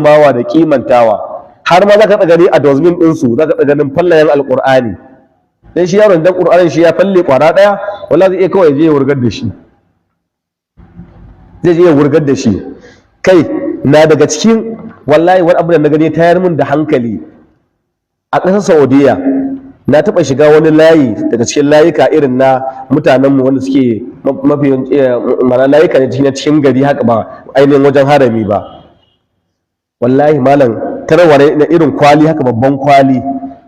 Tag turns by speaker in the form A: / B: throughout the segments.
A: Girmamawa da kimantawa, har ma za ka gani a dustbin ɗinsu za ka ganin fallayen Alƙur'ani. Dan shi yaron dan Ƙur'anin shi ya falle kwara ɗaya, wala zai iya kawai je ya wurgar da shi, zai je ya wurgar da shi. Kai, na daga cikin wallahi wani abu da na gani tayar min da hankali a ƙasar Saudiya, na taɓa shiga wani layi daga cikin layuka irin na mutanenmu wanda suke mafi mana layuka ne cikin gari haka, ba ainihin wajen harami ba. Wallahi malam, tarware na irin kwali haka, babban kwali,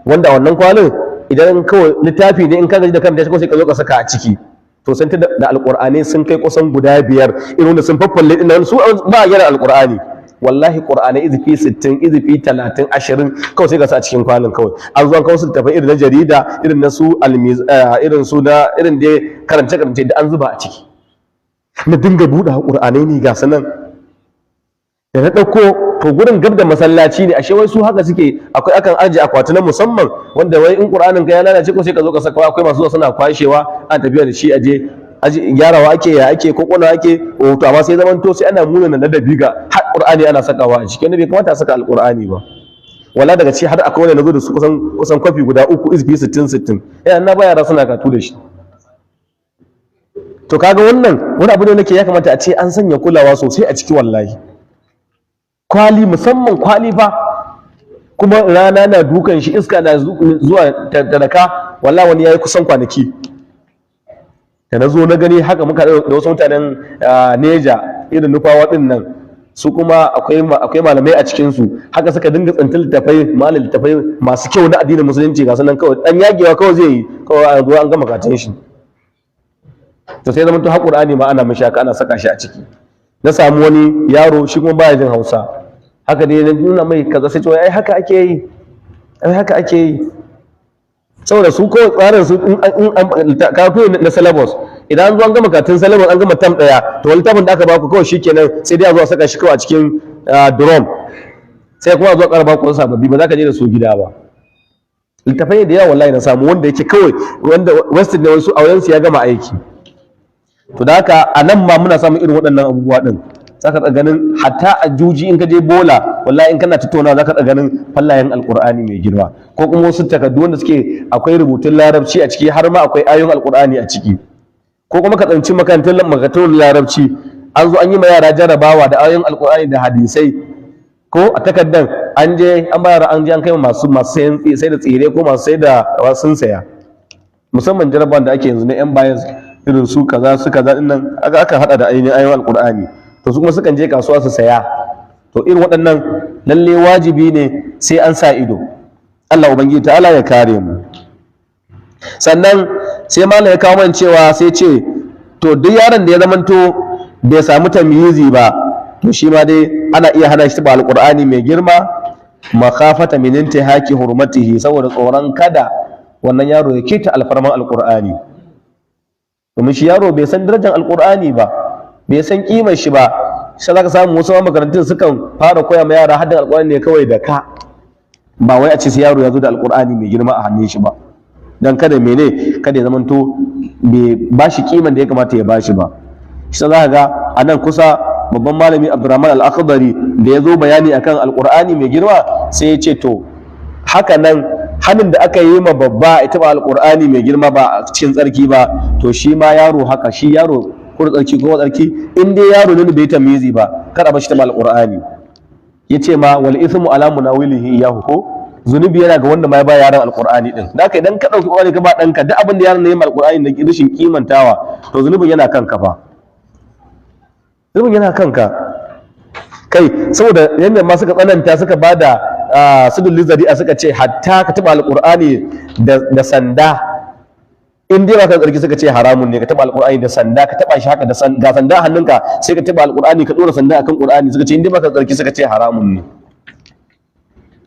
A: wanda a wannan kwalin idan kawai littafi ne, in ka gaji da karanta shi ko sai ka zo ka saka a ciki. To sun da Alƙur'ani sun kai kusan guda 5, irin wanda sun faffalle din nan, su ba a gyara Alƙur'ani. Wallahi Qur'ani izifi 60, izifi 30, 20, kawai sai ga su a cikin kwalin. Kawai an zo an kawo su littafai irin na jarida, irin na su almiz, irin su na irin dai karance karance da an zuba a ciki. Na dinga buɗe Qur'anai ne ga sanan da na ɗauko. To gurin gab da masallaci ne, ashe wai su haka suke, akwai akan aje akwati na musamman wanda wai in Qur'anin ka ya lalace ko sai ka zo ka saka. Akwai masu zuwa suna kwashewa, an tafiya da shi aje gyarawa ake, ya ake ko kona ake. To amma sai zaman to sai ana muna na ladabi ga har Qur'ani ana sakawa a cikin wanda bai kamata a saka Alqur'ani ba. Wala daga ci har akwai wanda nazo da su kusan kwafi guda uku, izfi 60 60, ina na ba yara suna katu da shi. To kaga wannan wani abu ne nake ya kamata a ce an sanya kulawa sosai a ciki. Wallahi kwali, musamman kwali fa, kuma rana na dukan shi, iska na zuwa taraka. Wallahi wani yayi kusan kwanaki da na zo na gani haka. Muka da wasu mutanen Neja, irin Nufawa din nan, su kuma akwai malamai a cikin su, haka suka dinga tsintar littafai, malam, littafai masu kyau na addinin Musulunci, ga sanan kawai dan yagewa kawai zai yi, kawai a zo an gama katin shi. To sai zaman to har Qur'ani ma ana mishi haka, ana saka shi a ciki. Na samu wani yaro, shi kuma baya jin Hausa, haka dai na nuna mai kaza, sai ce ai haka ake yi, ai haka ake yi. Saboda su kawai tsarin su, in karatu na syllabus, idan an zo an gama karatun syllabus, an gama term daya, to wani littafin da aka baku kawai shikenan, sai dai a zo a saka shi kawai a cikin drum, sai kuma a zo a ƙara baku wasu sababbi, ba za ka je da su gida ba. Littafai da yawa wallahi na samu wanda yake kawai wanda wasted ne, wasu auren su ya gama aiki. To da haka a nan ma muna samun irin waɗannan abubuwa din. Za ka ganin hatta a juji, in ka je bola, wallahi in kana tattaunawa za ka ganin fallayen Alƙur'ani mai girma, ko kuma wasu takardu wanda suke akwai rubutun Larabci a ciki, har ma akwai ayoyin Alƙur'ani a ciki. Ko kuma ka tsanci makarantun Larabci, an zo an yi ma yara jarabawa da ayoyin Alƙur'ani da hadisai ko a takardan, an je an bayar, an je an kai masu sayan sai da tsire ko masu sai da sun saya, musamman jarabawan da ake yanzu na yan bayan irin su kaza su kaza din nan, aka hada da ainihin ayoyin Alƙur'ani. To su kuma sukan je kasuwa su saya. To irin waɗannan lalle wajibi ne sai an sa ido. Allah Ubangiji ta'ala ya kare mu. Sannan sai malam ya kawo man cewa, sai ce to duk yaron da ya zamanto bai samu tamyizi ba, to shi ma dai ana iya hana shi taɓa Alƙur'ani mai girma, makhafata min intihaki hurmatihi, saboda tsoron kada wannan yaro ya keta alfarman Alƙur'ani, domin shi yaro bai san darajar Alƙur'ani ba, bai san kimar shi ba. Sai zaka samu wasu makarantun sukan fara koya ma yara haddan Alƙur'ani ne kawai da ka, ba wai a ce sai yaro ya zo da Alƙur'ani mai girma a hannun shi ba, dan kada mene, kada ya zamanto bai bashi kiman da ya kamata ya bashi ba. Shi za ka ga a nan kusa babban malami Abdurrahman Al-Akhdari da ya zo bayani akan Alƙur'ani mai girma, sai ya ce to haka nan hannun da aka yi ma babba ita ba Alƙur'ani mai girma ba a cikin tsarki ba, to shi ma yaro haka, shi yaro ko tsarki ko tsarki, in dai yaro ne bai tamyizi ba, kada ba shi ta Alƙur'ani. Yace ma wal ithmu ala munawilihi iyahu, ko zunubi yana ga wanda ma ya ba yaron Alqur'ani din. Da haka idan ka dauki Qur'ani ka ba danka, duk abin da yaron ne ya Alqur'ani na rashin kimantawa, to zunubin yana kanka fa, zunubin yana kanka kai. Saboda yanda ma suka tsananta, suka bada sudul lizari'a, suka ce hatta ka taba Alqur'ani da sanda, in dai baka tsarki, suka ce haramun ne ka taba Alqur'ani da sanda, ka taba shi haka da ga sanda a hannunka, sai ka taba Alqur'ani, ka dora sanda akan Qur'ani, suka ce in dai baka tsarki, suka ce haramun ne.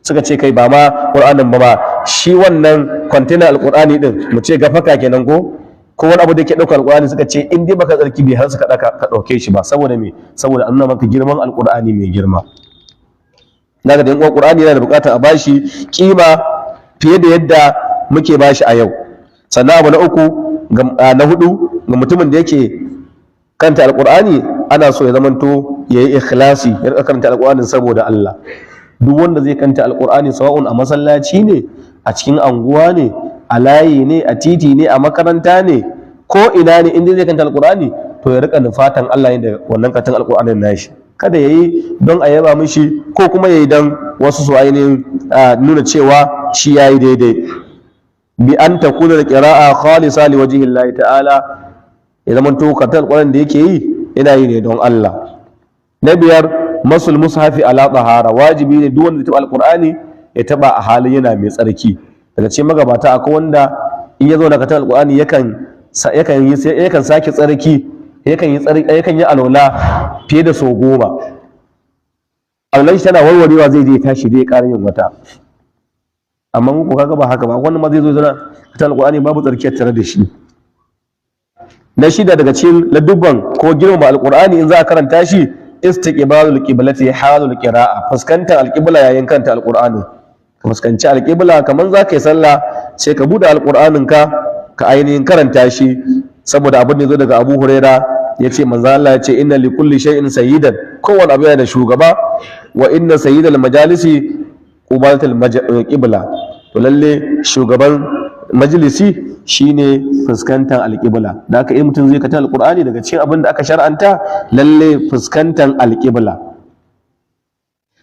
A: Suka ce kai, ba ma Qur'anin ba ma, shi wannan container Alqur'ani din, mu ce gafaka kenan, ko wani abu da yake ɗaukar Alqur'ani, suka ce in dai baka tsarki bai har suka ɗaka ka ɗauke shi ba. Saboda me? Saboda an nuna maka girman Alqur'ani mai girma. Daga da yan uwa, Qur'ani yana da buƙatar a bashi kima fiye da yadda muke bashi a yau. Sannan abu na uku, na hudu, ga mutumin da yake kanta Alqur'ani ana so ya zamanto yayi ikhlasi, ya rika karanta alqur'anin saboda Allah. Duk wanda zai karanta alqur'ani, sawa'un a masallaci ne, a cikin anguwa ne, a layi ne, a titi ne, a makaranta ne, ko ina ne, inda zai karanta alqur'ani, to ya rika nufatan Allah ne da wannan karatun alqur'anin nashi. Kada yayi don a yaba mishi, ko kuma yayi don wasu su ainihin nuna cewa shi yayi daidai. Bi an takuna al-qira'a khalisa li wajhi Allah ta'ala, ya zama to karatun alqur'anin da yake yi, yana yi ne don Allah. Na biyar, masul mushafi ala tahara. Wajibi ne duk wanda ya taba alqur'ani, ya taba a halin yana mai tsarki. Daga cikin magabata akwai wanda in ya zo na karatun alqur'ani, yakan sake tsarki, yakan yi alwala fiye da sau 10. Alwalan shi tana warwarewa, zai je tashi zai ƙara yin wata. Amma mu ko kaga ba haka ba. Wannan ma zai zo zana karatun alqur'ani babu tsarki tare da shi. Na shida daga cikin ladubban ko girmama alqur'ani in za a karanta shi, istiqbalul qiblati halul qira'a, fuskantar alqibla yayin karanta alqur'ani. Ka fuskanci alqibla kaman za ka yi sallah, sai ka bude alqur'anin ka, ka ainihin karanta shi. Saboda abin da ya zo daga Abu Huraira, ya ce manzo Allah ya ce: "Inna li kulli shay'in sayyidan", kowane abu yana da shugaba, "wa inna sayyidal majalisi qubalatul qibla". To lalle shugaban majalisi shine fuskantar alƙibla. Da haka in mutum zai karanta alƙur'ani, daga cikin abin da aka shar'anta, lalle fuskantar alƙibla.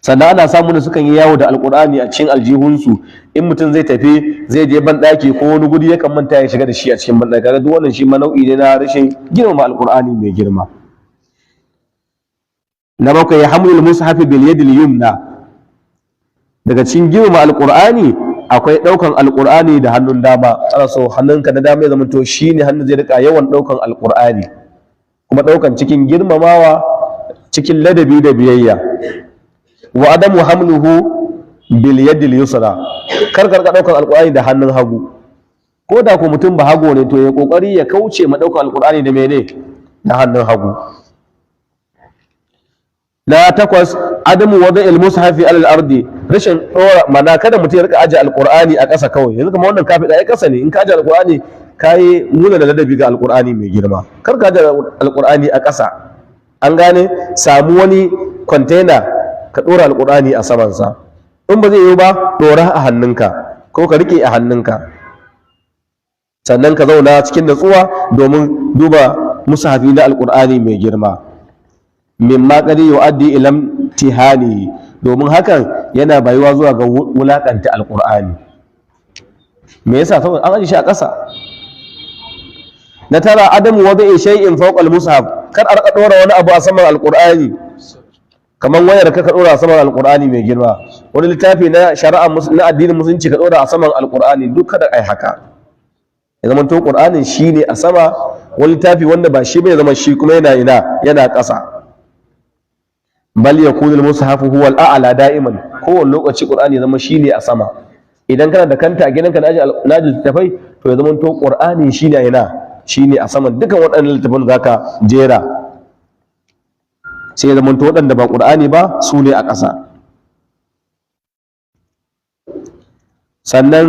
A: Sannan ana samu da sukan yi yawo da alƙur'ani a cikin aljihunsu. In mutum zai tafi, zai je banɗaki ko wani guri, yakan manta ya shiga da shi a cikin banɗaki. Kaga duk wannan shi ma nau'i ne na rashin girmama alƙur'ani mai girma. Na bakwai, hamlul mushafi bil yadil yumna. Daga cikin girmama alƙur'ani akwai ɗaukan alƙur'ani da hannun dama. Ana so hannunka na dama ya zama to shine hannun zai rika yawan ɗaukan alƙur'ani, kuma ɗaukan cikin girmamawa, cikin ladabi da biyayya. Wa adamu hamluhu bil yadil yusra, kar ka ɗaukan alƙur'ani da hannun hagu. Ko da ko mutum ba hago ne, to ya kokari ya kauce ma ɗaukan alƙur'ani da mene? Da hannun hagu. Na takwas, adamu wada'il mushafi alal ardi, rashin dora mana, kada mutum ya rika aje alqur'ani a ƙasa kawai. Yanzu kamar wannan kafi ɗaya ƙasa ne. In ka aje alqur'ani, kai nuna da ladabi ga alqur'ani mai girma. Kar ka aje alqur'ani a ƙasa, an gane? Samu wani container ka dora alqur'ani a samansa. In ba zai yiwu ba, dora a hannunka ko ka rike a hannunka. Sannan ka zauna cikin natsuwa domin duba mushafi na alqur'ani mai girma, mimma qad yu'addi ila imtihani, domin hakan yana bayuwa zuwa ga wulakanta alqur'ani. Me yasa? Saboda an aje shi a ƙasa. Na tara, adamu wada'i shay'in fawqa al-mushaf, kar a rika dora wani abu a saman alqur'ani, kamar wayar ka, ka dora a saman alqur'ani mai girma, wani littafi na shari'a na addinin musulunci ka dora a saman alqur'ani. Duk kada ai haka. Ya zama to qur'anin shine a sama, wani littafi wanda ba shi bai zama shi kuma yana ina? Yana ƙasa. Bal yakunu al-mushafu huwa al-a'la da'iman, kowane lokaci qur'ani ya zama shine a sama. Idan kana da kanta a gidanka na aje littafai, to ya zama to qur'ani shine a ina? Shine a saman dukan waɗannan littafan da zaka jera. Sai ya zama to waɗanda ba qur'ani ba su ne a ƙasa. Sannan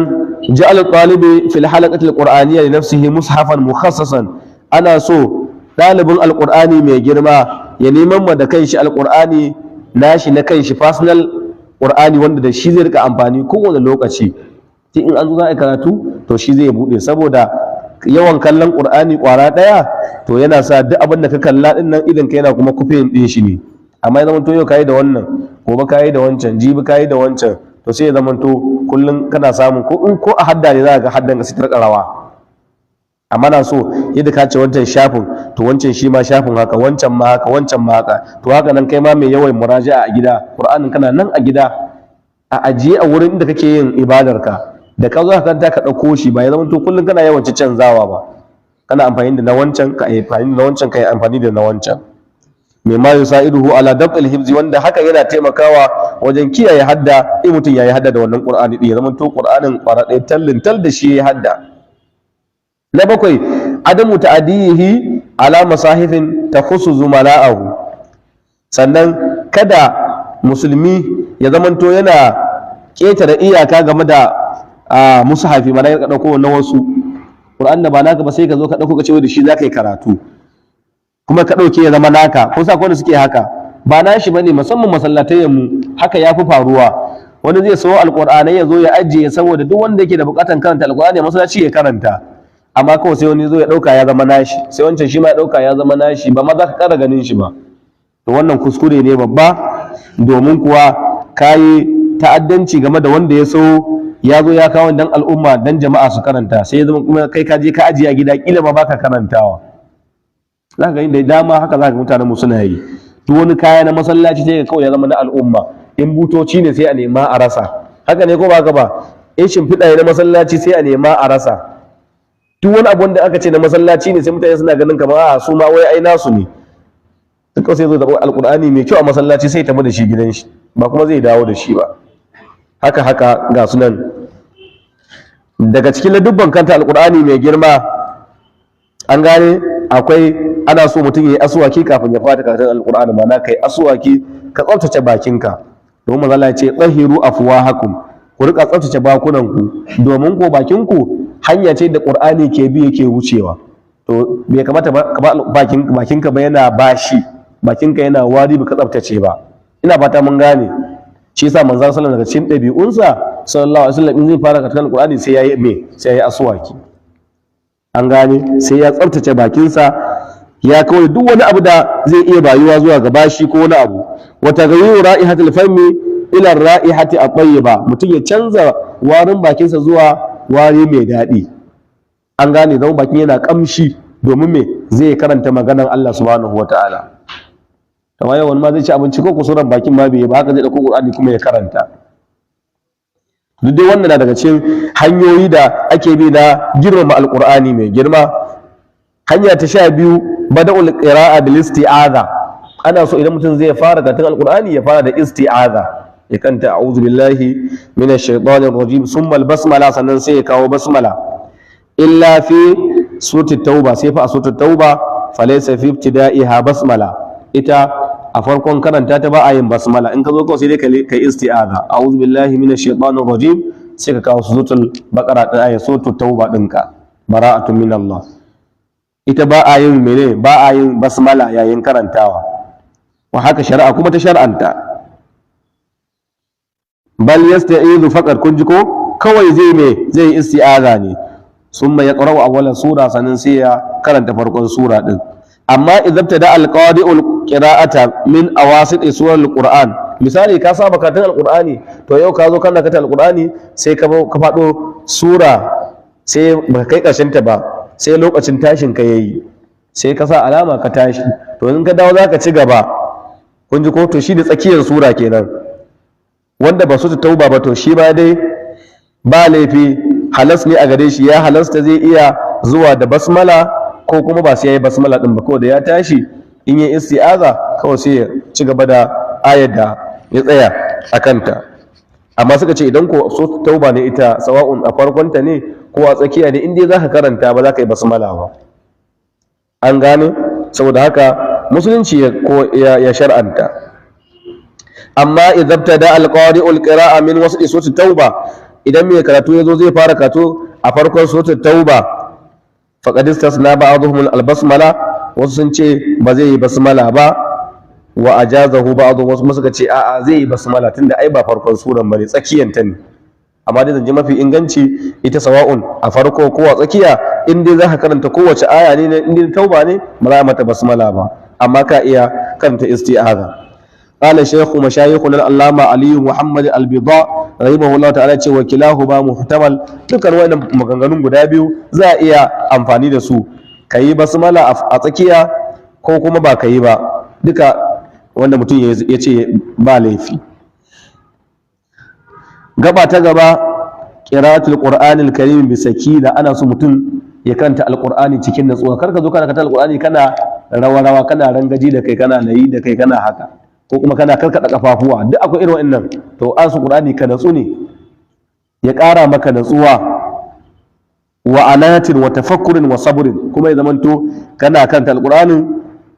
A: ja'al talibi fil halaqati al-qur'aniyya li nafsihi mushafan mukhassasan. Ana so ɗalibin alqur'ani mai girma ya neman ma da kanshi alqur'ani nashi na kanshi, personal qur'ani, wanda da shi zai rika amfani kowane lokaci. Sai in an zo za a yi karatu, to shi zai bude. Saboda yawan kallon qur'ani kwara daya, to yana sa duk abin da ka kalla din nan, idan ka yana kuma kufin din shi ne. Amma ya zama to yau kayi da wannan, gobe kayi da wancan, jibi kayi da wancan, to sai ya zama to kullum kana samun ko in ko a hadda ne, za ka ga haddan ka sai ta rawa. Amma na so yadda ka ce wancan shafin, to wancan shi ma shafin haka, wancan ma haka, wancan ma haka. To haka nan kai ma mai yawan muraja'a a gida, qur'anin kana nan a gida a ajiye a wurin inda kake yin ibadarka, da ka zo ka kanta ka ɗauko shi, ba ya zama to kullum kana yawan canzawa ba. Kana amfani da na wancan, ka amfani da na wancan, ka yi amfani da na wancan. Mimma yusa'iduhu ala dab'il hifzi, wanda haka yana taimakawa wajen kiyaye hadda. In mutum yayi hadda da wannan qur'ani din, ya zama to qur'anin kwara ɗaya tallin tal da shi yayi hadda. Na bakwai, adamu ta'adihi ala masahifin takhussu zumala'ahu. Sannan kada musulmi ya zamanto yana ƙetare iyaka game da mushafi, mana ya ɗauko na wasu. Qur'an da ba naka ba, sai ka zo ka ɗauko ka ce da shi za ka yi karatu. Kuma ka ɗauke ya zama naka. Ko sa wanda suke haka, ba nashi bane. Musamman masallatai mu haka ya fi faruwa. Wani zai sayo alƙur'anai ya zo ya ajiye saboda duk wanda yake da buƙatar karanta alƙur'ani a masallaci ya karanta, amma kawai sai wani zo ya ɗauka ya zama nashi, sai wancan shi ma ya ɗauka ya zama nashi, ba ma za ka ƙara ganin shi ba. To wannan kuskure ne babba, domin kuwa kayi ta'addanci game da wanda ya so ya zo ya kawo dan al'umma, dan jama'a su karanta, sai ya zama kuma kai ka je ka ajiye a gida, kila ma baka karantawa. Za ka ga da dama haka za ka ga mutanen mu suna yi. Duk wani kaya na masallaci sai ka kawai ya zama na al'umma. In butoci ne, sai a nema a rasa. Haka ne ko ba haka ba? In shimfiɗa ne na masallaci, sai a nema a rasa. Duk wani abu wanda aka ce na masallaci ne, sai mutane suna ganin kamar a su ma wai ai nasu ne. Duk sai zo da alqur'ani mai kyau a masallaci, sai ya tafi da shi gidan shi, ba kuma zai dawo da shi ba. Haka haka ga sunan. Daga cikin ladubban karanta alqur'ani mai girma, an gane, akwai ana so mutum ya yi asuwaki kafin ya fara karatun alqur'ani, ma'ana kai asuwaki ka tsaftace bakinka, domin manzo Allah ya ce: "طهروا أفواهكم", ku rika tsaftace bakunanku, domin ko bakinku hanya ce da qur'ani ke bi yake wucewa. To bai kamata bakin bakinka ba yana bashi, bakinka yana wari, baka tsaftace ba. Ina fata mun gane. Shi yasa manzo sallallahu daga cikin ɗabi'unsa sallallahu alaihi wasallam, in zai fara karatun alqur'ani, sai yayi me? Sai yayi asuwaki. An gane? Sai ya tsaftace bakinsa, ya kawai duk wani abu da zai iya bayuwa zuwa ga bashi ko wani abu. وتغيير رائحة الفم إلى الرائحة الطيبة, mutum ya canza warin bakinsa zuwa wari mai daɗi. An gane? Zama bakin yana kamshi, domin me? Zai karanta maganar Allah subhanahu wataala. Kamar yau wani ma zai ci abinci, ko kusuran bakin ma bai yi ba, haka zai ɗauko Qur'ani kuma ya karanta. Duk dai wannan na daga cikin hanyoyi da ake bi na girmama alqur'ani mai girma. Hanya ta 12: بدء القراءة بالاستعاذة. Ana so idan mutum zai fara karatun alqur'ani, ya fara da isti'aza, ya karanta "أعوذ بالله من الشيطان الرجيم", ثم البسملة, sannan sai ya kawo basmala. إلا في سورة التوبة, sai fa a سورة التوبة, فليس في ابتدائها بسملة. Ita a farkon karanta ta ba a yin basmala. In ka zo kawai sai dai kai isti'aza, "أعوذ بالله من الشيطان الرجيم", sai ka kawo suratul baqara din, ayat suratul tauba ɗinka, براءة من الله. Ita ba a yin mene? Ba a yin basmala yayin karantawa. Wa haka shari'a kuma ta shar'anta. بل يستعيذ فقط. Kun ji ko? Kawai zai me? Zai isti'aza ne. ثم يقرأ أول سورة, sannan sai ya karanta farkon sura din. Amma إذا ابتدأ القارئ القراءة من أواسط سور القرآن, misali ka saba karatun alqur'ani, to yau ka zo kana karatun alqur'ani, sai ka fado sura, sai baka kai karshen ta ba, sai lokacin tashin ka yayi, sai ka sa alama ka tashi. To in ka dawo zaka ci gaba. Kun ji ko? To shi da tsakiyar sura kenan, wanda ba su ta tauba ba. To shi ba dai ba laifi, halas ne a gare shi, ya halasta, zai iya zuwa da basmala ko kuma ba sai ya yi basmala din ba. Kawai da ya tashi, in yi isti'aza, kawai sai ya ci gaba da ayar da ya tsaya a kanta. Amma suka ce idan ko so tauba ne, ita sawa'un a farkonta ne ko a tsakiya ne, in dai za ka karanta, ba za ka yi basmala ba. An gane? Saboda haka musulunci ya shar'anta. Amma إذا ابتدأ القارئ القراءة من وسط سورة التوبة, idan mai karatu yazo zai fara karatu a farkon suratul tauba, فقد استثنى بعضهم البسملة, wasu sun ce ba zai yi basmala ba, وأجازه بعض, wasu suka ce a'a, zai yi basmala, tunda ai ba farkon suran bane, tsakiyan ta ne. Amma dai zance mafi inganci, ita sawa'un a farko ko a tsakiya, in dai za ka karanta kowace aya ne, in dai tauba ne, ba za a mata basmala ba, amma ka iya karanta isti'aza. قال شيخ مشايخنا العلامة علي محمد البيضاء رحمه الله تعالى ce وكلاهما محتمل, dukkan wannan maganganun guda biyu za a iya amfani da su, kayi basmala a tsakiya ko kuma ba kayi ba, duka wanda mutum ya ce ba laifi. Gaba ta gaba: قراءة القرآن الكريم بسكينة. Ana so mutum ya karanta alqur'ani cikin natsuwa. Kar ka zo kana karanta alqur'ani kana rawa rawa, kana rangaji da kai, kana layi da kai, kana haka, ko kuma kana karkada kafafuwa. Duk akwai irin wannan. To an su qur'ani ka natsu ne, ya ƙara maka natsuwa, وأناة وتفكر وصبر. Kuma ya zamanto kana karanta alqur'anin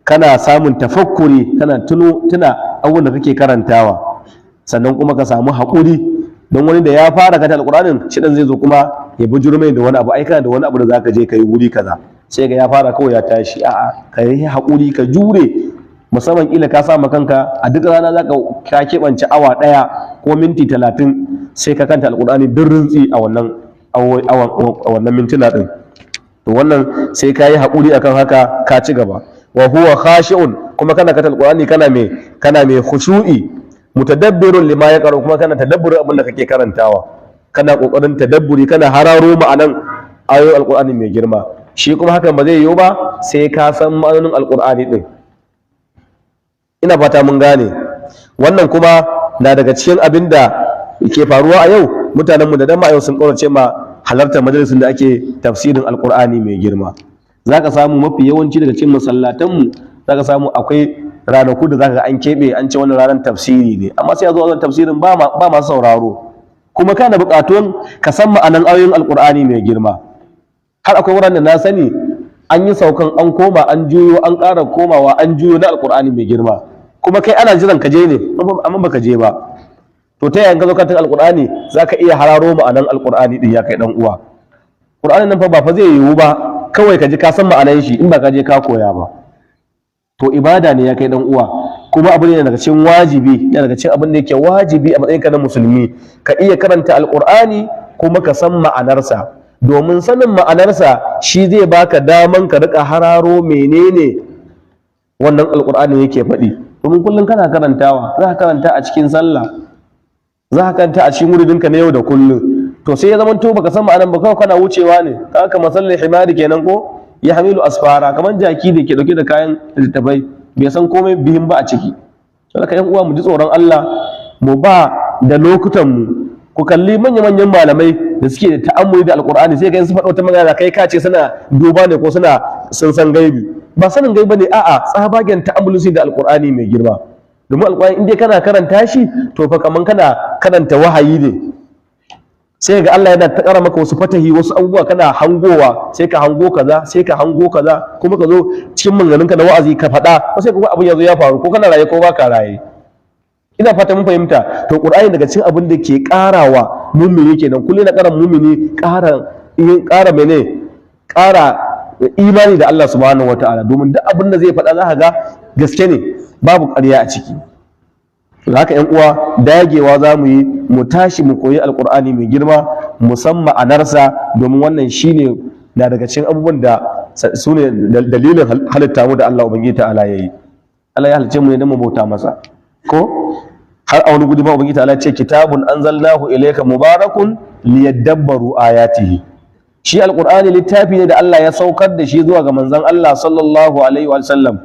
A: kana samun tafakkuri, kana tuno tuna abubuwan da kake karantawa, sannan kuma ka samu haƙuri, don wani da ya fara karanta alqur'anin shi dan zai zo kuma ya bujuro mai da wani abu, ai kana da wani abu da zaka je kai wuri kaza. Sai ga ya fara kawai ya tashi. A'a, ka yi haƙuri, ka jure. Musamman kila ka sa kanka a duk rana zaka ka keɓance awa 1 ko minti 30, sai ka kanta alƙur'ani duk rintsi a wannan a wannan mintuna din. To wannan sai ka yi haƙuri akan haka, ka ci gaba. Wa huwa khashi'un, kuma kana kanta alƙur'ani kana mai khushu'i. Mutadabbirun lima yaqra, kuma kana tadabburin abin da kake karantawa, kana kokarin tadabburi, kana hararo ma'anan ayoyin alƙur'ani mai girma. Shi kuma hakan ba zai yiwu ba sai ka san ma'anonin alƙur'ani din. Ina fata mun gane. Wannan kuma na daga cikin abin da ke faruwa a yau. Mutanenmu da dama a yau sun ƙaurace ma halartar majalisin da ake tafsirin alƙur'ani mai girma. Za ka samu mafi yawanci daga cikin masallatanmu, za ka samu akwai ranaku da za ka ga an keɓe, an ce wannan ranar tafsiri ne, amma sai a zo wannan tafsirin ba masu sauraro. Kuma kana buƙatun ka san ma'anan ayoyin alƙur'ani mai girma. Har akwai wuraren da na sani an yi saukan, an koma, an juyo, an ƙara komawa, an juyo na alƙur'ani mai girma, kuma kai ana jiran ka je ne, amma baka je ba. To ta yaya ka zo karatun alƙur'ani za ka iya hararo ma'anan alƙur'ani din, ya kai dan uwa? Ƙur'anin nan fa ba fa zai yiwu ba kawai ka ji ka san ma'anan shi in ba ka je ka koya ba. To ibada ne, ya kai dan uwa, kuma abu ne daga cikin wajibi, yana daga cikin abin da yake wajibi a matsayinka na musulmi, ka iya karanta alƙur'ani kuma ka san ma'anarsa, domin sanin ma'anarsa shi zai baka daman ka rika hararo menene wannan alƙur'ani yake faɗi. Domin kullum kana karantawa, za ka karanta a cikin sallah, za ka karanta a cikin wuridinka na yau da kullum, to sai ya zamanto baka san ma'anar ba, kawai kana wucewa ne. Kaga kamar sallar himari kenan ko ya hamilu asfara, kamar jaki da ke dauke da kayan littattafai, bai san komai bihin ba a ciki. Saboda yan uwa, mu ji tsoron Allah, mu ba da lokutan mu. Ku kalli manya-manyan malamai da suke da ta'ammuli da alkur'ani, sai ga su faɗa wata magana, kai ka ce suna duba ne ko suna sun san gaibi. Ba sanin gaibi ne, a'a, tsabagen ta'ammuli su da alkur'ani mai girma. Domin alkur'ani in dai kana karanta shi, to fa kaman kana karanta wahayi ne. Sai ga Allah yana ta ƙara maka wasu fatahi, wasu abubuwa kana hangowa, sai ka hango kaza, sai ka hango kaza, kuma ka zo cikin maganganunka na wa'azi ka faɗa, ko sai ka ga abin ya zo ya faru, ko kana raye ko baka raye. Ina fata mun fahimta. To qur'ani daga cikin abin da ke ƙarawa mumini kenan. Kullum na ƙara mumini, ƙara ƙara mene, ƙara imani da Allah subhanahu wataala, domin duk abin da zai faɗa za ka ga gaske ne, babu ƙarya a ciki. Haka yan uwa, dagewa za mu yi, mu tashi mu koyi alƙur'ani mai girma, musamman ma'anarsa, domin wannan shine na daga cikin abubuwan da su ne dalilin halitta mu da Allah ubangiji ta'ala ya yi. Allah ya halicce mu ne don mu bauta masa. Ko har a wani gudi ma ubangiji ta'ala ce: "Kitabun anzalnahu ilayka mubarakun liyadabbaru ayatihi." Shi alqur'ani littafi ne da Allah ya saukar da shi zuwa ga manzon Allah sallallahu alaihi wa sallam.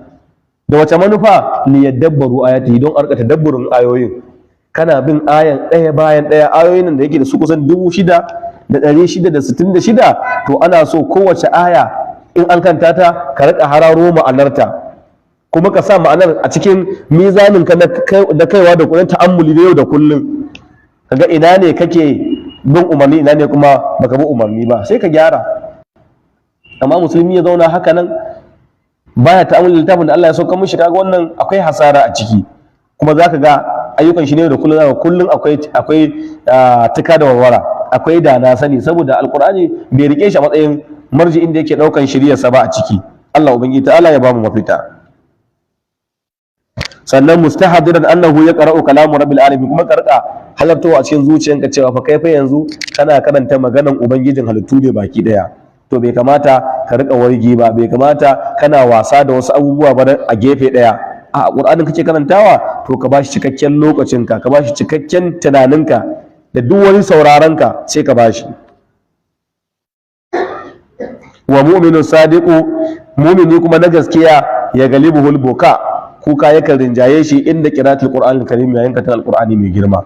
A: Da wace manufa? Liyadabbaru ayatihi, don arka tadabburin ayoyin, kana bin ayan ɗaya bayan ɗaya. Ayoyin nan da yake da su kusan 6666, to ana so kowace aya in an kanta ta, ka rika hararo ma'anarta, kuma ka sa ma'anar a cikin mizanin ka na kaiwa da kullun, ta'ammuli da yau da kullun, kaga ina ne kake bin umarni, ina ne kuma baka bi umarni ba, sai ka gyara. Amma musulmi ya zauna haka nan baya ta'ammuli littafin da Allah ya sauka mishi, kaga wannan akwai hasara a ciki. Kuma zaka ga ayyukan shi ne da kullun, zaka kullun akwai tuka da warwara, akwai da na sani, saboda alqur'ani bai rike shi a matsayin marji'in da yake daukan shiriyarsa ba a ciki. Allah ubangiji ta'ala ya bamu mafita. Sannan mustahdiran annahu yaqra'u kalamu rabbil alamin, kuma ka rika halartowa a cikin zuciyanka cewa fa kai fa yanzu kana karanta maganan ubangijin halittu ne baki daya. To bai kamata ka rika wargi ba, bai kamata kana wasa da wasu abubuwa ba a gefe daya. A qur'anin kake karantawa, to ka bashi cikakken lokacinka, ka bashi cikakken tunaninka da duk wani sauraronka, sai ka bashi. Wa mu'minu sadiqu, mu'mini kuma na gaskiya, ya galibuhul buka, kuka yakan rinjaye shi, inda qira'atul qur'anil karim, yayin karatun alqur'ani mai girma.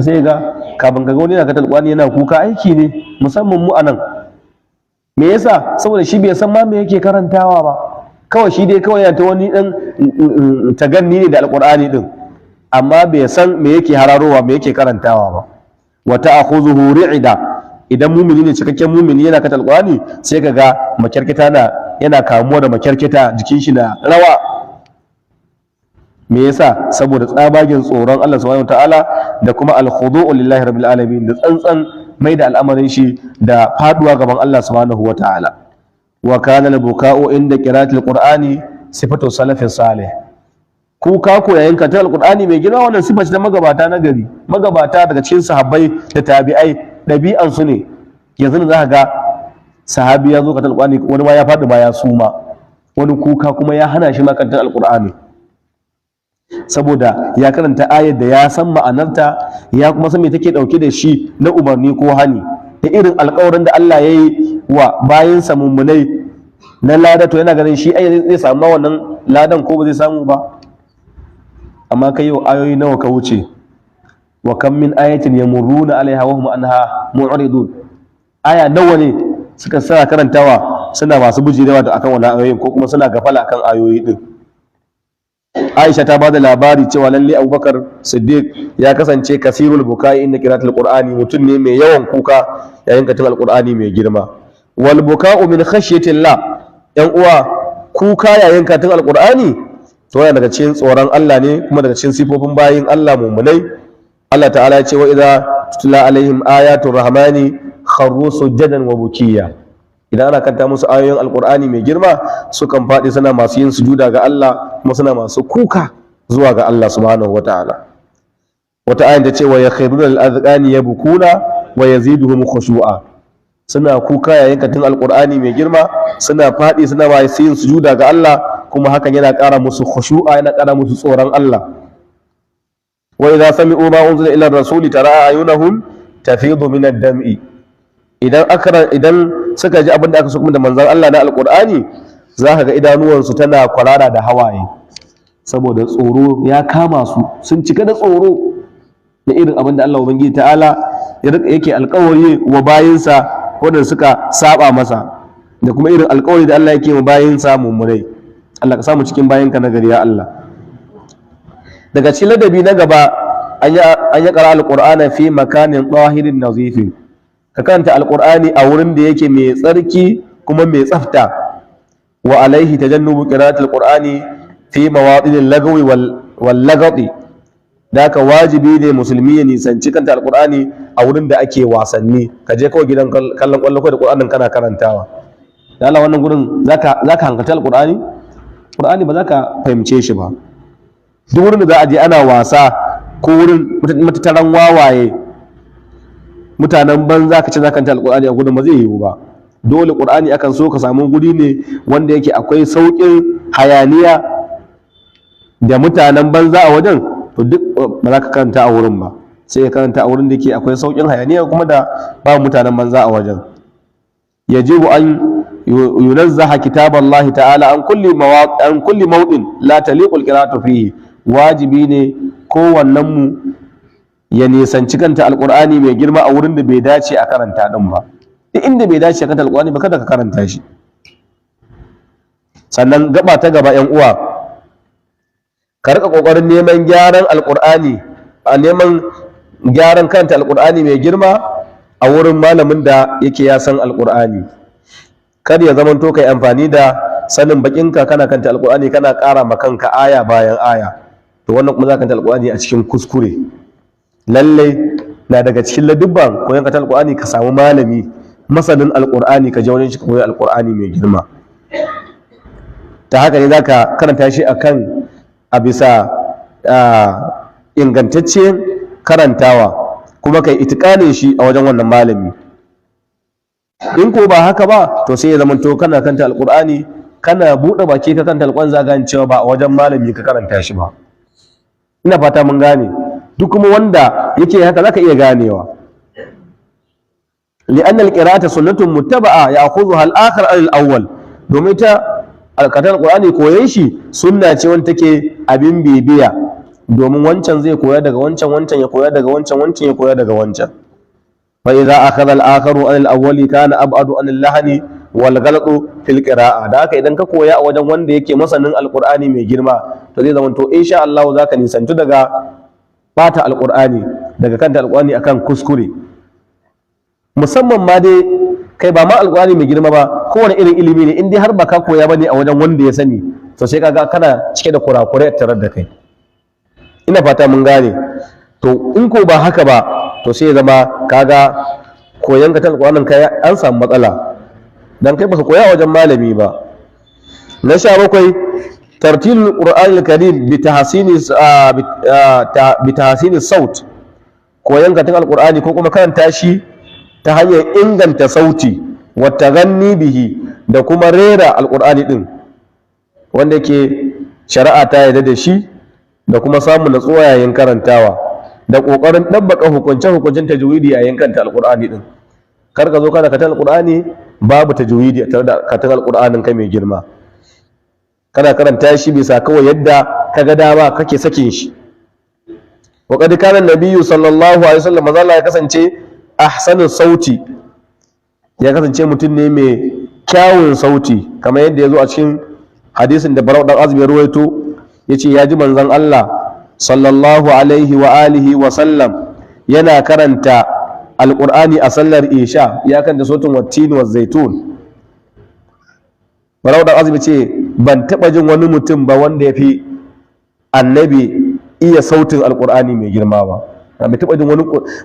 A: Sai ga kafin ka ga wani yana karatun alqur'ani yana kuka, aiki ne, musamman mu anan. Me yasa? Saboda shi bai san ma me yake karantawa ba, kawai shi dai kawai yana ta wani dan taganni ne da alqur'ani din, amma bai san me yake hararowa, me yake karantawa ba. Wa ta'khuzuhu ri'da, idan mumini ne cikakken mumini yana karatun alqur'ani, sai ka ga makyarkita na yana kamuwa da makyarkita, jikin shi na rawa. Me yasa? Saboda tsabagen tsoron Allah subhanahu wataala da kuma al-khudu'u lillahi rabbil alamin, da tsantsan mai da al'amarin shi da faduwa gaban Allah subhanahu wataala. Wa kana al-buka'u inda qira'atil qur'ani sifatu salafin salih. Kuka ko yayin karatun alqur'ani mai girma, wannan sifa ce ta magabata na gari. Magabata daga cikin sahabbai da tabi'ai, ɗabi'an su ne. Yanzu ne zaka ga sahabi ya zo karatun alqur'ani, wani ma ya faɗi ma ya suma, wani kuka kuma ya hana shi ma karatun alqur'ani, saboda ya karanta ayar da ya san ma'anarta, ya kuma san me take dauke da shi na umarni ko hani, da irin alƙawarin da Allah ya yi wa bayinsa mummunai na lada. To yana ganin shi ai zai samu wannan ladan ko ba zai samu ba. Amma kai yau ayoyi nawa ka wuce? Wa kam min ayatin yamurruna alaiha wa hum anha mu'ridun. Aya nawa ne suka suna karantawa suna masu bijirewa da akan wannan ayoyin, ko kuma suna gafala akan ayoyi din? Aisha ta bada labari cewa lalle Abubakar Siddiq ya kasance kasirul bukai inda qira'atul qur'ani, mutum ne mai yawan kuka yayin karatun alqur'ani mai girma. Wal buka'u min khashyatillah. Yan uwa, kuka yayin karatun alqur'ani to yana daga cikin tsoron Allah ne, kuma daga cikin sifofin bayin Allah mumunai. Allah ta'ala ya ce: "Wa idza tutla alaihim ayatur rahmani kharru sujadan wa bukiya." Idan ana karanta musu ayoyin alqur'ani mai girma, sukan faɗi suna masu yin sujuda ga Allah, kuma suna masu kuka zuwa ga Allah subhanahu wataala. Wata ayin ta ce: "Wa yakhruna lil azqani yabkuna wa yaziduhum khushu'a." Suna kuka yayin karatun alqur'ani mai girma, suna faɗi suna masu yin sujuda ga Allah, kuma hakan yana ƙara musu khushu'a, yana ƙara musu tsoron Allah. Wa idza sami'u ma unzila ila rasuli tara ayunahum tafidu min ad-dam'i. Idan suka ji abin da aka so da manzon Allah na alqur'ani, za ka ga idanuwansu tana kwarara da hawaye, saboda tsoro ya kama su, sun cika da tsoro da irin abin da Allah Ubangiji ta'ala yake alkawari wa bayinsa waɗanda suka saba masa, da kuma irin alkawari da Allah yake wa bayinsa mummunai. Allah ka samu cikin bayinka na gari, ya Allah. Daga cikin ladabi na gaba, an yi ƙara alƙur'ana fi makanin tahirin nazifin. Ka karanta alƙur'ani a wurin da yake mai tsarki kuma mai tsafta. Wa alaihi tajannubu qira'atil qur'ani fi mawadinil lagawi wal lagati. Da haka wajibi ne musulmi ya nisanci karanta alƙur'ani a wurin da ake wasanni. Ka je kawai gidan kallon kwallo kawai da ƙur'anin kana karantawa. Da Allah, wannan gurin zaka hankalci alƙur'ani? Ƙur'ani ba za ka fahimce shi ba. Duk wurin da za a je ana wasa, ko wurin matattaran wawaye, mutanen banza, ka ce za ka karanta alƙur'ani a gurin, ba zai yiwu ba. Dole ƙur'ani akan so ka samu guri ne wanda yake akwai sauƙin hayaniya da mutanen banza a wajen. To duk ba za ka karanta a wurin ba, sai ka karanta a wurin da yake akwai sauƙin hayaniya kuma da ba mutanen banza a wajen. Yajibu an yunazzaha kitab Allah ta'ala an kulli mawdin la taliqu al-qira'atu fihi. Wajibi ne kowannen mu ya nisanci karanta alqur'ani mai girma a wurin da bai dace a karanta din ba. Duk inda bai dace a karanta alqur'ani ba, kada ka karanta shi. Sannan gaba ta gaba, yan uwa, ka rika kokarin neman gyaran alqur'ani, a neman gyaran karanta alqur'ani mai girma a wurin malamin da yake ya san alqur'ani. Kar ya zamanto kai amfani da sanin bakinka kana karanta alqur'ani, kana ƙara ma kanka aya bayan aya. To wannan kuma za ka karanta alqur'ani a cikin kuskure. Lallai na daga cikin ladubban koyon karanta alqur'ani ka samu malami masanin alqur'ani, ka je wajen shi ka koyi alqur'ani mai girma. Ta haka ne zaka karanta shi akan a bisa ingantaccen karantawa, kuma kai itikanin shi a wajen wannan malami. In ko ba haka ba, to sai ya zama to kana karanta alqur'ani, kana buɗe baki ka karanta alqur'ani, za ka gane cewa ba a wajen malami ka karanta shi ba. Ina fata mun gane. Duk kuma wanda yake haka zaka iya ganewa. لأن القراءة سنة متبعة يأخذها الآخر عن الأول. Domin ta alƙatar alƙur'ani, koyon shi sunna ce wanda take abin bibiya, domin wancan zai koya daga wancan, wancan ya koya daga wancan, wancan ya koya daga wancan. Fa idza akhadha al-akharu an al-awwal kana ab'adu an al-lahni wal ghalatu fil qira'a. Da haka idan ka koya a wajen wanda yake masanin alƙur'ani mai girma, to zai zama to insha Allah zaka nisantu daga bata alƙur'ani, daga karanta alƙur'ani akan kuskure. Musamman ma dai kai, ba ma alƙur'ani mai girma ba, kowane irin ilimi ne, in dai har ba ka koya bane a wajen wanda ya sani, to sai kaga kana cike da kurakurai tare da kai. Ina fata mun gane. To in ko ba haka ba, to sai ya zama kaga koyan ka ta alƙur'anin kai an samu matsala. Dan kai baka koya wajen malami ba. Na 17, tartilul qur'anil karim bi tahsini saut, koyan karatun alqur'ani ko kuma karanta shi ta hanyar inganta sauti, wa taghanni bihi, da kuma rera alqur'ani din, wanda yake shari'a ta yarda da shi, da kuma samun natsuwa yayin karantawa, da ƙoƙarin ɗabbaka hukunce-hukuncen tajwidi yayin karanta alqur'ani din. Kar ka zo kana karatun alqur'ani babu tajwidi a tare da karatun alqur'anin ka mai girma, kana karanta shi bisa kawai yadda ka ga dama kake sakin shi. Wa qad kana nabiyyu sallallahu alaihi wasallam, manzo Allah ya kasance ahsanu sauti, ya kasance mutum ne mai kyawun sauti, kamar yadda ya zo a cikin hadisin da Barau dan Azib ya ruwaito, yace ya ji manzon Allah sallallahu alaihi wa alihi wa sallam yana karanta alqur'ani a sallar isha, ya karanta suratul wattin wa zaitun. Barau dan Azib ce ban taba jin wani mutum ba wanda ya fi annabi iya sautin alqur'ani mai girma ba. Bai taba jin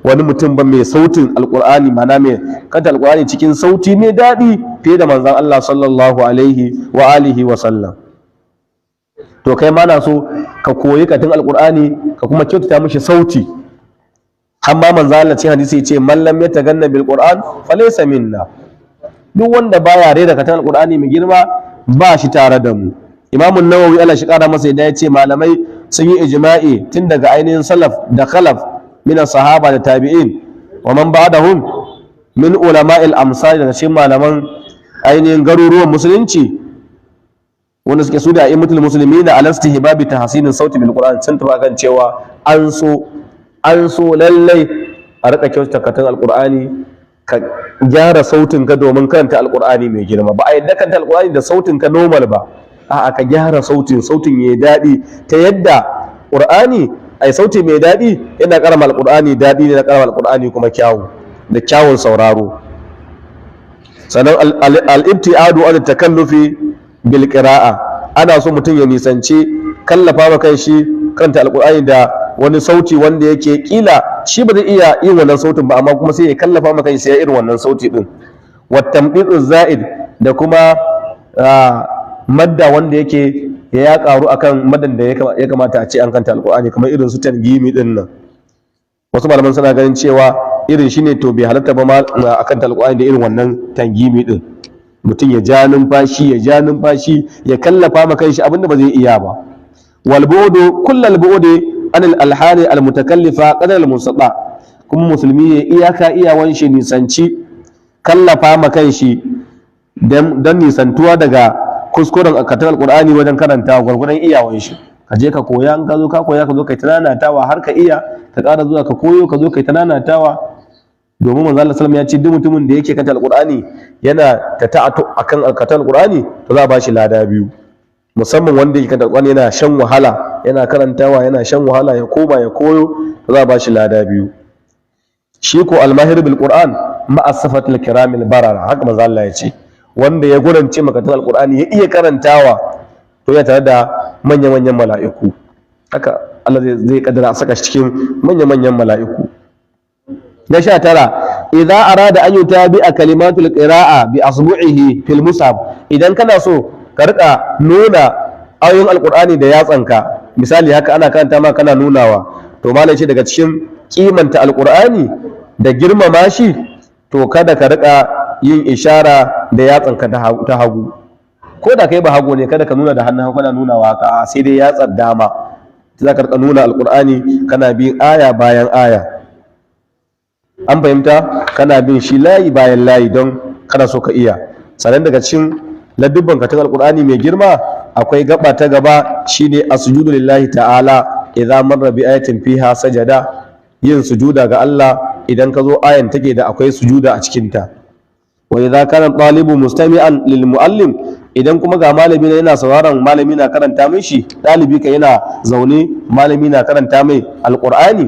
A: wani mutum ba mai sautin alqur'ani, mana mai karanta alqur'ani cikin sauti mai daɗi fiye da manzon Allah sallallahu alaihi wa alihi wa sallam. To kai ma na so ka koyi karatun alqur'ani, ka kuma kyautata mishi sauti. Har ma manzon Allah cikin hadisi yace: "Man lam yataganna bil qur'an falaysa minna." Duk wanda baya rera karatun alqur'ani mai girma, ba shi tare da mu. Imam Nawawi, Allah shi kara masa yadda, ya ce malamai sun yi ijma'i tun daga ainihin salaf da khalaf min sahaba da tabi'in wa man ba'dahum min ulama'il amsal, daga cikin malaman ainihin garuruwan musulunci wanda suke su da a'immatul muslimina, ala istihbabi tahsinin sauti bil qur'an, sun tafi akan cewa an so lallai a rika kyautata karatun alqur'ani, ka gyara sautin ka domin karanta alqur'ani mai girma. Ba a yadda karanta alqur'ani da sautin ka normal ba, a'a, ka gyara sautin, sautin yayi daɗi, ta yadda qur'ani ai sauti mai daɗi yana karama alqur'ani daɗi ne, na karama alqur'ani kuma kyawu da kyawun sauraro. Sannan al-ibtiadu an takallufi bil qira'a, ana so mutum ya nisanci kallafa ma kan shi karanta alqur'ani da wani sauti wanda yake kila shi ba zai iya yin wannan sautin ba, amma kuma sai ya kallafa ma kan shi ya irin wannan sauti din. Wa tamdidu za'id, da kuma madda wanda yake ya karu akan maddan da ya kamata a ce an karanta alqur'ani, kamar irin su tangimi din nan. Wasu malaman suna ganin cewa irin shine, to bai halatta ba ma akan alqur'ani da irin wannan tangimi din, mutum ya ja numfashi, ya ja numfashi, ya kallafa ma kanshi abinda ba zai iya ba. Wal bu'du kullal bu'di anil alhani al mutakallifa qadar al mustata, kuma musulmi ya iyaka iyawan shi nisanci kallafa ma kanshi dan nisantuwa daga kuskuren karatun alqur'ani wajen karanta, gwargwadon iyawan shi. Ka je ka koya, in ka zo ka koya, ka zo kai ta har ka iya, ka ƙara zuwa ka koyo, ka zo kai ta nanatawa, domin manzo Allah sallallahu ya ce duk mutumin da yake karanta alqur'ani yana ta ta'atu akan karatun alqur'ani, to za a bashi lada biyu. Musamman wanda yake karanta alqur'ani yana shan wahala, yana karantawa yana shan wahala, ya koma ya koyo, to za a bashi lada biyu. Shi ko almahir bil qur'an ma'a safaratil kiramil barara, haka manzo Allah ya ce, wanda ya gurance makaratun alqur'ani, ya iya karantawa, to ya tare da manya-manyan mala'iku. Haka Allah zai kaddara a saka shi cikin manya-manyan mala'iku. Na 19, idza arada an yutabi a kalimatul qira'a bi asbu'ihi fil mushaf, idan kana so ka rika nuna ayoyin alqur'ani da yatsanka, misali haka ana karanta ma kana nunawa, to malai ce daga cikin kimanta alqur'ani da girmama shi, to kada ka rika yin ishara da yatsanka ta hagu. Ko da kai ba hagu ne, kada ka nuna da hannun hagu kana nunawa haka, sai dai yatsar dama za ka rika nuna alqur'ani, kana bin aya bayan aya. An fahimta? Kana bin shi layi bayan layi don kana so ka iya. Sannan daga cikin ladubban karatun alqur'ani mai girma akwai gaba ta gaba, shine asjudu lillahi ta'ala idza marra bi ayatin fiha sajada, yin sujuda ga Allah idan ka zo ayan take da akwai sujuda a cikin ta. Wa idza kana talibu mustami'an lil muallim, idan kuma ga malami yana sauraron, malami na karanta mishi, dalibi ka yana zaune, malami na karanta mai alqur'ani,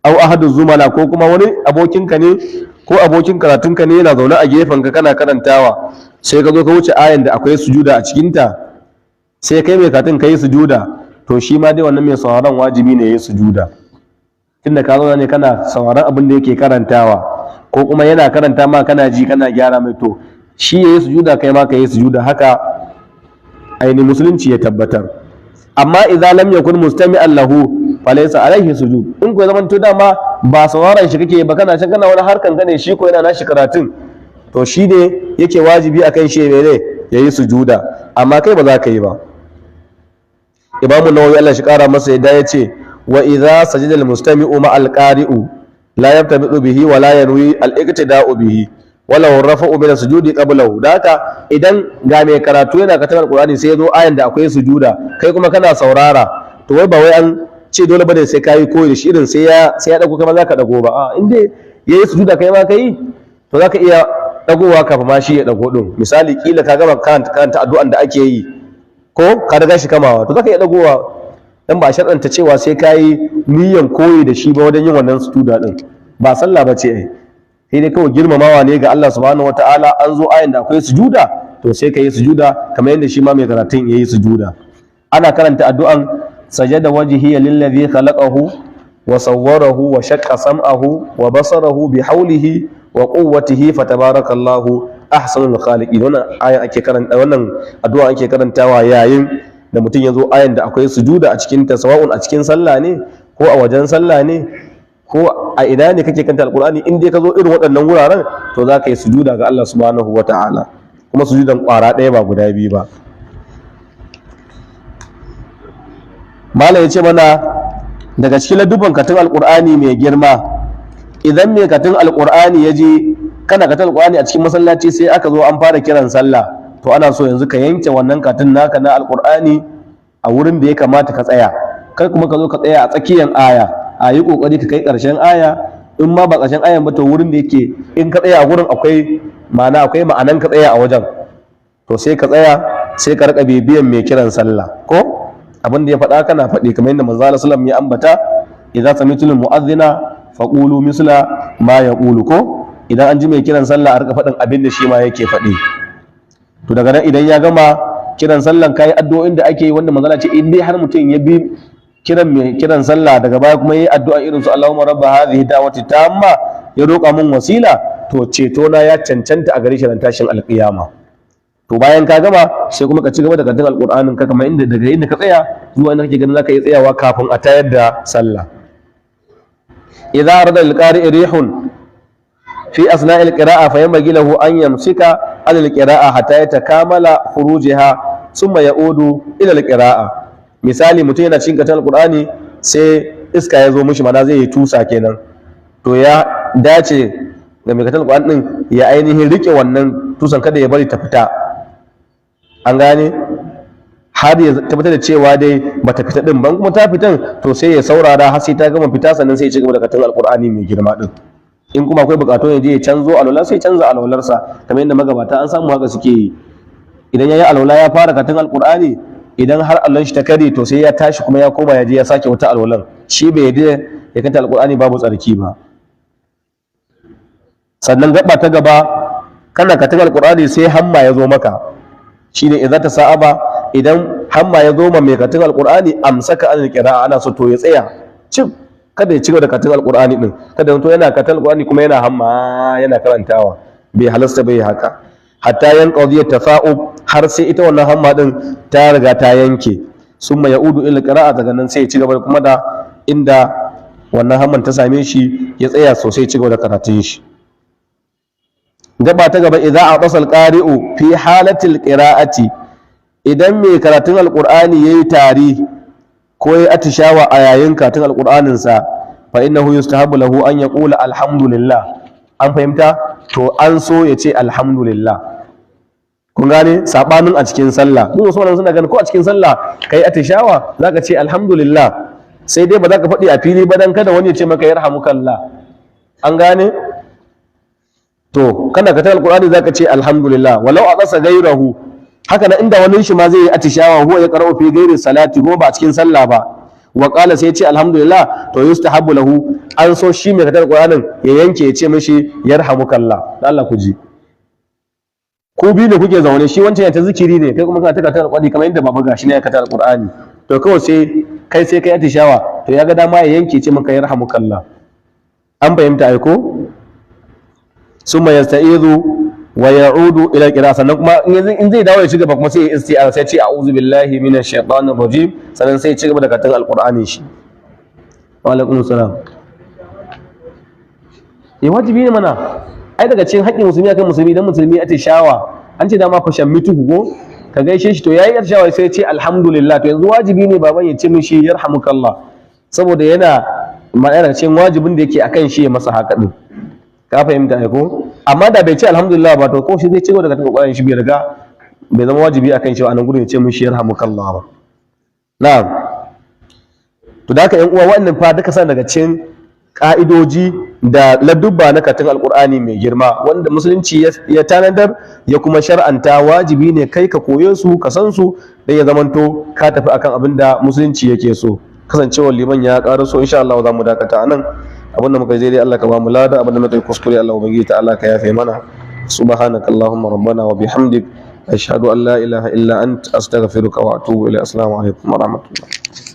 A: aw ahadu zumala, ko kuma wani abokinka ne ko abokin karatunka ne yana zaune a gefenka kana karantawa, sai ka zo ka wuce ayan da akwai sujuda a cikinta, sai kai mai karatun kai sujuda, to shi ma dai wannan mai sauraron wajibi ne ya yi sujuda, tunda ka zauna ne kana sauraron abin da yake karantawa, ko kuma yana karanta ma kana ji kana gyara mai, to shi ma wajibi ne ya sujuda. Shi yayi sujuda, kai ma ka yi sujuda. Haka ainihin musulunci ya tabbatar. Amma idza lam yakun mustami'an lahu falaysa alaihi sujud. In ko zaman to dama ba sauraron shi kake ba, kana can kana wani harkan gane, shi ko yana nashi karatun, to shi ne yake wajibi akan shi mene? Yayi sujuda, amma kai ba za ka yi ba. Imamu Nawawi, Allah shi kara masa yadda, ya ce: wa idza sajada al-mustami'u ma al-qari'u la yabtabi'u bihi wa la yanwi al-iqtida'u bihi wala rafa'u min sujudi qablahu. Da haka idan ga mai karatu yana karatun Alqur'ani, sai ya zo ayan da akwai sujuda, kai kuma kana saurara, to wai ba wai an ce dole bane sai kayi koyi da shi, irin sai ya dago kamar zaka dago ba. A in dai yayi sujuda kai ma kai, to zaka iya dagowa kafin ma shi ya dago din. Misali, kila ka gama karanta addu'an da ake yi ko ka riga shi kamawa, to zaka iya dagowa, dan ba a sharɗanta cewa sai kayi niyyan koyi da shi ba wajen yin wannan sujuda din. Ba sallah ba ce ai, sai dai kawai girmamawa ne ga Allah subhanahu wataala. An zo ayan da akwai sujuda, to sai ka yi sujuda kamar yadda shi ma mai karatun ya yi sujuda. Ana karanta addu'an sajada wajhiya lillazi khalaqahu wa sawwarahu wa shaqqa sam'ahu wa basarahu bi hawlihi wa quwwatihi, fatabarakallahu ahsanul khaliqin. Wannan aya ake karanta, wannan addu'a ake karantawa yayin da mutum ya zo ayan da akwai sujuda a cikin ta, sawa'un a cikin sallah ne ko a wajen sallah ne ko a ina ne kake karanta Alqur'ani. In dai ka zo irin waɗannan wuraren, to za ka yi sujuda ga Allah subhanahu wata'ala, kuma sujudan ƙwara ɗaya ba guda biyu ba. Malam ya ce mana daga cikin ladubban karatun Alqur'ani mai girma, idan mai karatun Alqur'ani ya je kana karatun Alqur'ani a cikin masallaci, sai aka zo an fara kiran sallah, to ana so yanzu ka yanke wannan karatun naka na Alqur'ani a wurin da ya kamata ka tsaya. Kai kuma ka zo ka tsaya a tsakiyar aya. A yi kokari ka kai ƙarshen aya. In ma ba ƙarshen ayan ba, to wurin da yake in ka tsaya a gurin akwai ma'ana, akwai ma'anan ka tsaya a wajen, to sai ka tsaya, sai ka rika bibiyan mai kiran sallah ko abin da ya faɗa kana faɗi, kamar yadda manzo sallam ya ambata: idza sami'tumul mu'adhdhina faqulu misla ma yaqulu. Ko idan an ji mai kiran sallah, a rika faɗin abin da shi ma yake faɗi. To daga nan idan ya gama kiran sallan, kai addu'o'in da ake yi, wanda manzo ce in dai har mutum ya bi kiran mai kiran sallah, daga baya kuma yayi addu'a irin su Allahumma rabba hadhihi da'wati tamma, ya roƙa mun wasila, to ceto na ya cancanta a gare shi ran tashin alƙiyama. To bayan ka gama, sai kuma ka ci gaba da karatun Alƙur'anin ka kamar inda daga inda ka tsaya zuwa inda kake ganin zaka iya tsayawa kafin a tayar da sallah. Idza arada al-qari'u rihun fi asna'i al-qira'a, fa yanbaghi lahu an yamsika ala al-qira'a hatta yatakamala khurujiha, thumma ya'udu ila al-qira'a. Misali, mutum yana cikin karatun Alƙur'ani, sai iska ya zo mishi, mana zai yi tusa kenan, to ya dace ga mai karatun Alƙur'ani din ya ainihin rike wannan tusan, kada ya bari ta fita. An gane? Har ya tabbatar da cewa dai bata fita din ban. Kuma ta fitan, to sai ya saurara har sai ta gama fita, sannan sai ya ci gaba da karatun Alƙur'ani mai girma din. In kuma akwai bukatu ya je ya canzo alwala, sai ya canza alwalarsa, kamar yadda magabata an samu haka suke yi. Idan ya yi alwala ya fara karatun Alƙur'ani, idan har alwalan shi ta kare, to sai ya tashi kuma ya koma ya je ya sake wata alwalan. Shi bai yadda ya karanta Alƙur'ani babu tsarki ba. Sannan gaba ta gaba, kana karatun Alƙur'ani sai hamma ya zo maka, shine idza tasa'aba. Idan hamma ya zo ma mai karatun Alƙur'ani, amsaka an qira'a, ana so to ya tsaya cif, kada ya ci gaba da karatun Alƙur'ani din. Kada to yana karatun Alƙur'ani kuma yana hamma yana karantawa, bai halasta bai haka, hatta yanqadi tafa'ub, har sai ita wannan hamma din ta riga ta yanke. Summa ya'udu ila qira'a, daga nan sai ya ci gaba kuma da inda wannan hamman ta same shi ya tsaya sosai, ci gaba da karatun shi. Gaba ta gaba, idza atasa alqari'u fi halatil qira'ati, idan mai karatun Alqur'ani yayi tari ko yayi atishawa a yayin karatun Alqur'anin sa, fa innahu yustahabbu lahu an yaqula alhamdulillah. An fahimta? To an so ya ce alhamdulillah. Kun gane? Sabanin a cikin sallah, duk wasu malaman suna ganin ko a cikin sallah kai atishawa, zaka ce alhamdulillah, sai dai ba za ka faɗi a fili ba dan kada wani ya ce maka yarhamukallah. An gane? To kana karatun Alqur'ani zaka ce alhamdulillah. Walau atasa gairahu, haka nan inda wani shi ma zai yi atishawa, huwa ya qara'u fi ghairi salati, kuma ba a cikin sallah ba, wa qala, sai ya ce alhamdulillah, to yustahabbu lahu, an so shi mai karatun Alqur'anin ya yanke ya ce mishi yarhamukallah. Dan Allah ku ji, ku biyu ne kuke zaune, shi wancan ya ta zikiri ne, kai kuma kana ta karatun Alqur'ani, kamar yadda baba gashi ne ya karatun Alqur'ani, to kawai sai kai sai kai atishawa, to ya ga dama ya yanke ce maka yarhamukallah. An fahimta ai ko? Summa yasta'izu Wa ya'udu ila qira'a, sannan kuma in zai dawo ya ci gaba kuma sai ya isti'aza, sai ya ce "A'udhu billahi minash shaitanir rajim", sannan sai ya ci gaba da karatun Alqur'ani shi. Wa alaikum salam. Ya wajibi ne mana ai, daga cikin haƙƙin musulmi akan musulmi, idan musulmi ya shawa, an ce dama fa shammitu ko ka gaishe shi, to yayi shawa sai ya ce "Alhamdulillah". To yanzu wajibi ne baban ya ce mishi "Yarhamukallah", saboda yana ma'ana cikin wajibin da yake akan shi ya masa haka din. Ka fahimta ai ko? Amma da bai ce "Alhamdulillah" ba, to ko shi zai ci gaba da karatun Qur'ani shi, bai riga bai zama wajibi akan shi a nan gurin ya ce mishi "Yarhamukallah" ba. Na'am, to da haka yan uwa, wannan fa duka sa daga cikin ka'idoji da ladubba na karatun Alkur'ani mai girma wanda Musulunci ya tanadar ya kuma shar'anta. Wajibi ne kai ka koye su, ka san su, dan ya zamanto ka tafi akan abin da Musulunci yake so. Kasancewar liman ya ƙara so, insha Allah za mu dakata anan. Abin da muka yi daidai, Allah ka ba mu lada. Abin da muka yi kuskure, Allah Ubangiji ta'ala ka yafe mana. Subhanaka Allahumma rabbana wa bihamdik, ashhadu an la ilaha illa ant, astaghfiruka wa atubu ilayk. Assalamu alaikum wa rahmatullah.